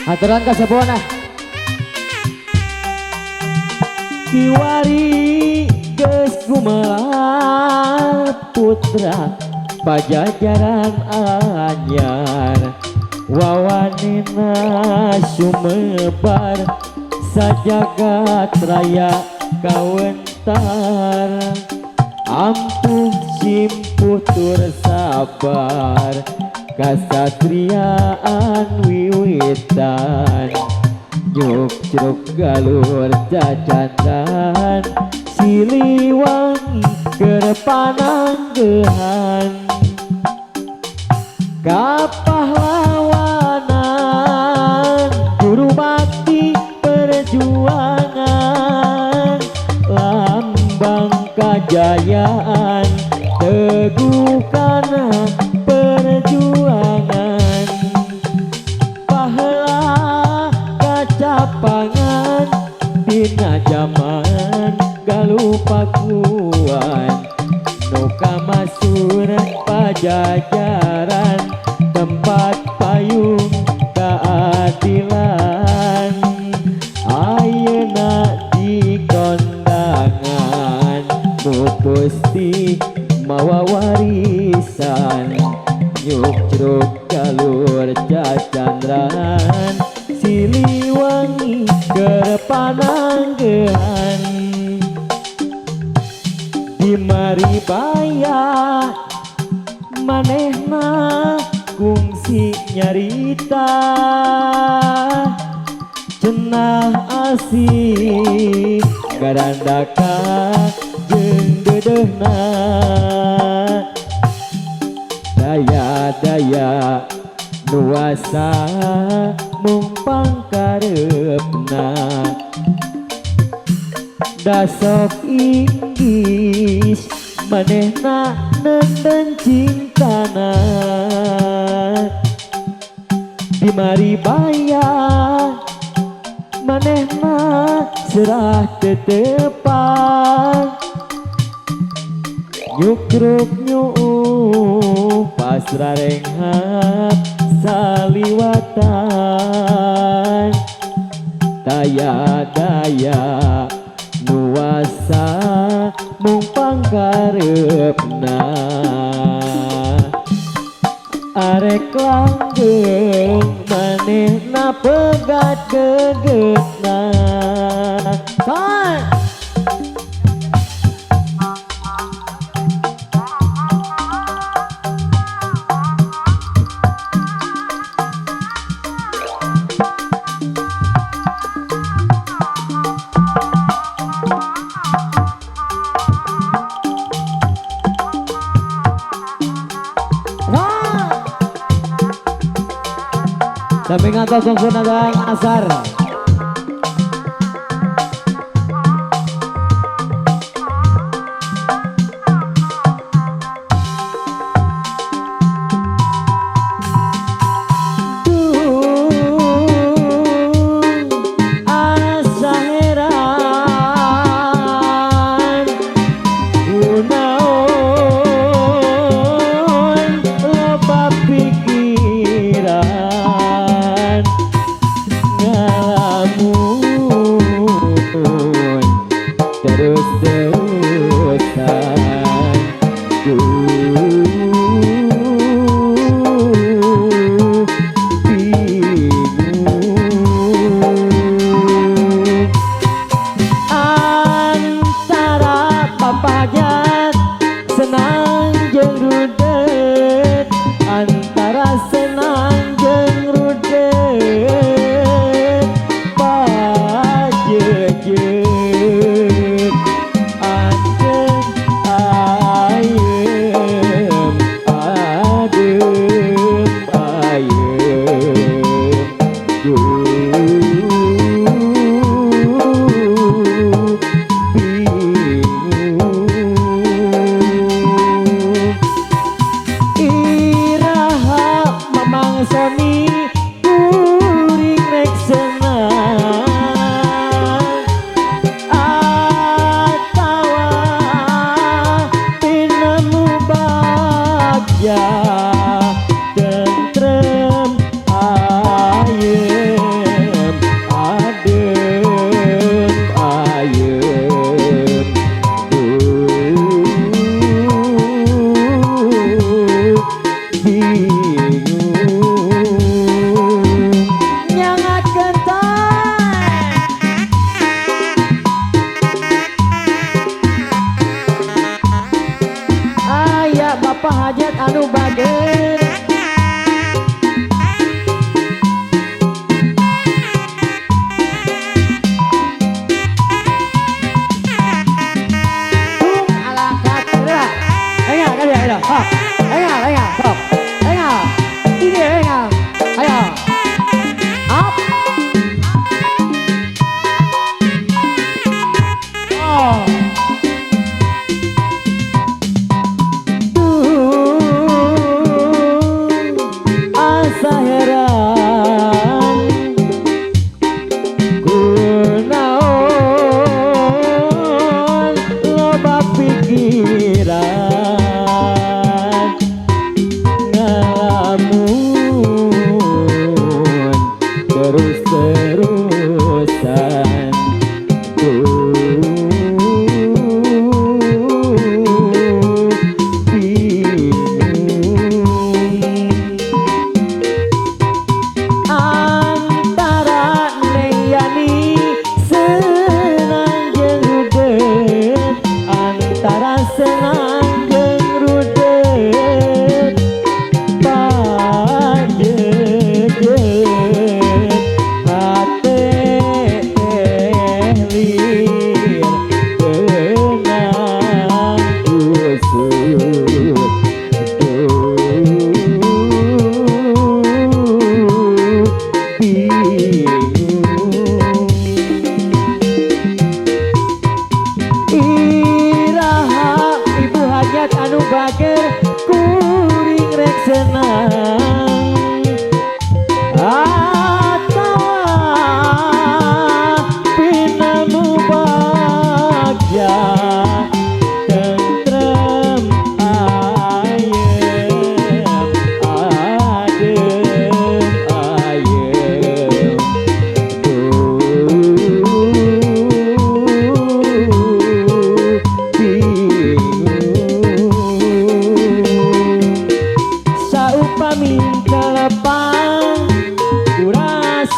Aturan kasebona. Kiwari geus gumelar putra Pajajaran anyar, wawanina sumebar sajagat raya kawentar. Ampuh simpuh tur sabar, kasatriaan wiwitan. Nyukcruk galur cacandan, Siliwangi keur pananggehan. Kapahlawanan guru bakti perjuangan, lambang kajayaan teguh kana perjuangan. Baheula kacapangan dina jaman Galuh Pakuan, nu kamasur Pajajaran tempat payung keadilan. Ayeuna di kondangan nu pusti mawa warisan. Nyukcruk galur cacandran, Siliwangi keur pananggehan. Di Maribaya manehna kungsi nyarita, cenah asih garandaka jeung deudeuhna. Daya-daya nuasa mung pangkareupna, dasok inggis manehna nenden cintana. Di Maribaya manehna serah tetepan, nyukruk nyuuh pas rarenghap saliwatan. Daya daya nuasa mung pangkareupna, arek langgeng manehna pegat gegetna. San! Sampai ngantos Kang Asar. Asa heran kunaon loba pikiran.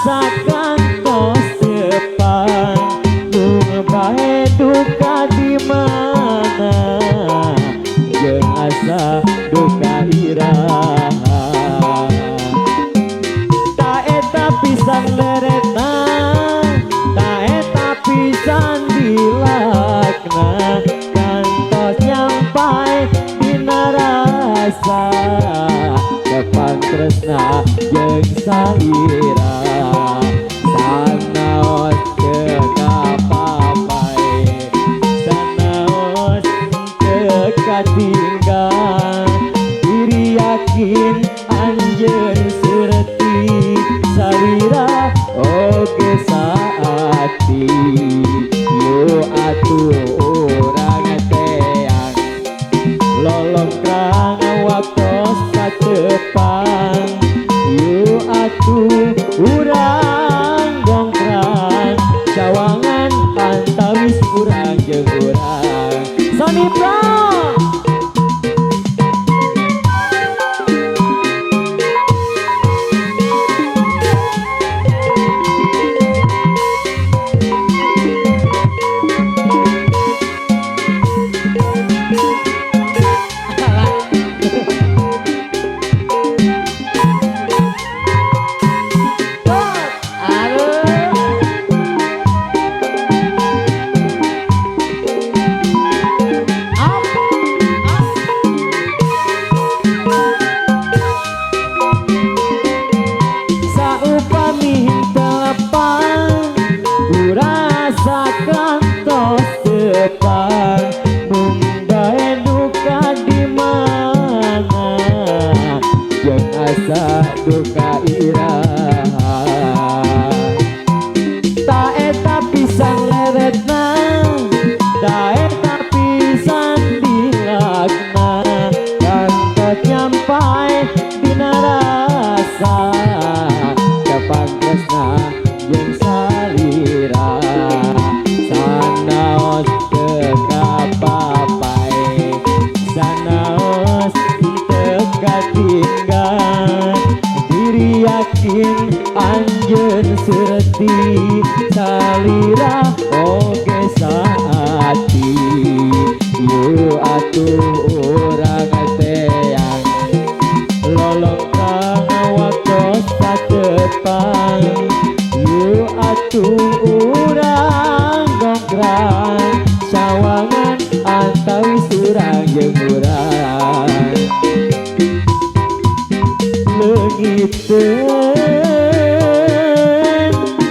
Asa kantos tepang mung bae duka di mana jeung asa duka iraha. Ta eta pisan leretna, ta eta pisan dilakna, kantos nyampai dina rasa tepang tresna jeung salira. Sanaos teu kapapai, sanaos teu katinggal, diri yakin anjeun surti salira oge saati. Yu atuh urang teang lolongkrang waktos patepang, yu atuh urang gongkrang cawangan antawis urang jeung urang. Sony Pro. Aduh. Up, up. Saupami telepang urasa kantos tepang mung bae duka di mana jeung asa duka iraha. Ta eta pisan leretna, ta eta pisan dilakna, kantos nyampai dina rasa tepang tresna jeung salira. Sanaos teu kapapai, sanaos teu katinggal, diri yakin anjeun surti salira oge saati. Yu atuh urang teang lolongkang waktos patepang, yu atuh urang gongkrang sawangan antawis urang jeung urang. Leungiteun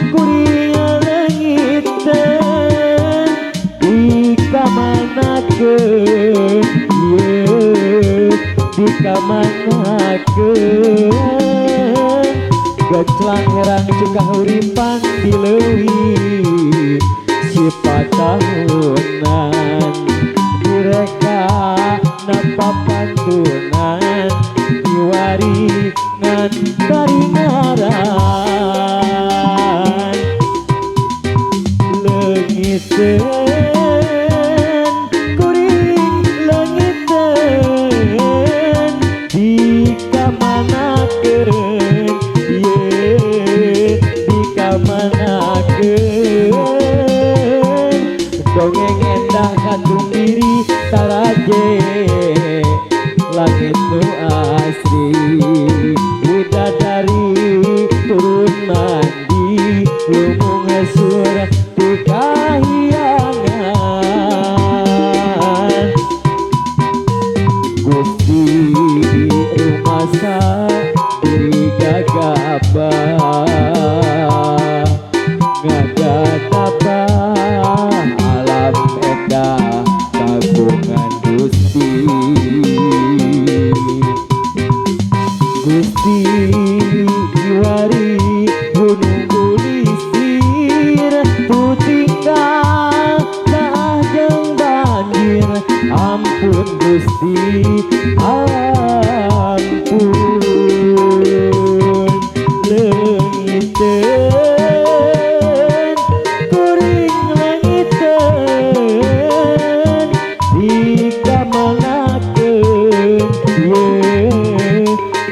kuring leungiteun dikamanakeun ieu, dikamanakeun geclang herang cukahuripan di leuwih sifat tahunan direka napapantunan diwari ngan karingaran. Leungiteun kuring leungiteun dikamanakeun ieu, dikamanakeun dongeng endah kandung diri taraje langit nu asri. Widadari turun mandi lumung sur di kahyangan. Gusti rumasa diri gagabah ngagatapa alam endah kagungan Gusti. Gusti diwari gunung gulisir tutinggal daah jeung banjir. Ampun Gusti ampun. Leungiteun kuring leungiteun dikamanakeun ye,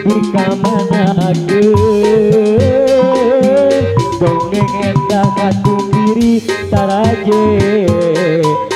dikamanakeun. Dongeng eta katumbiri taraje.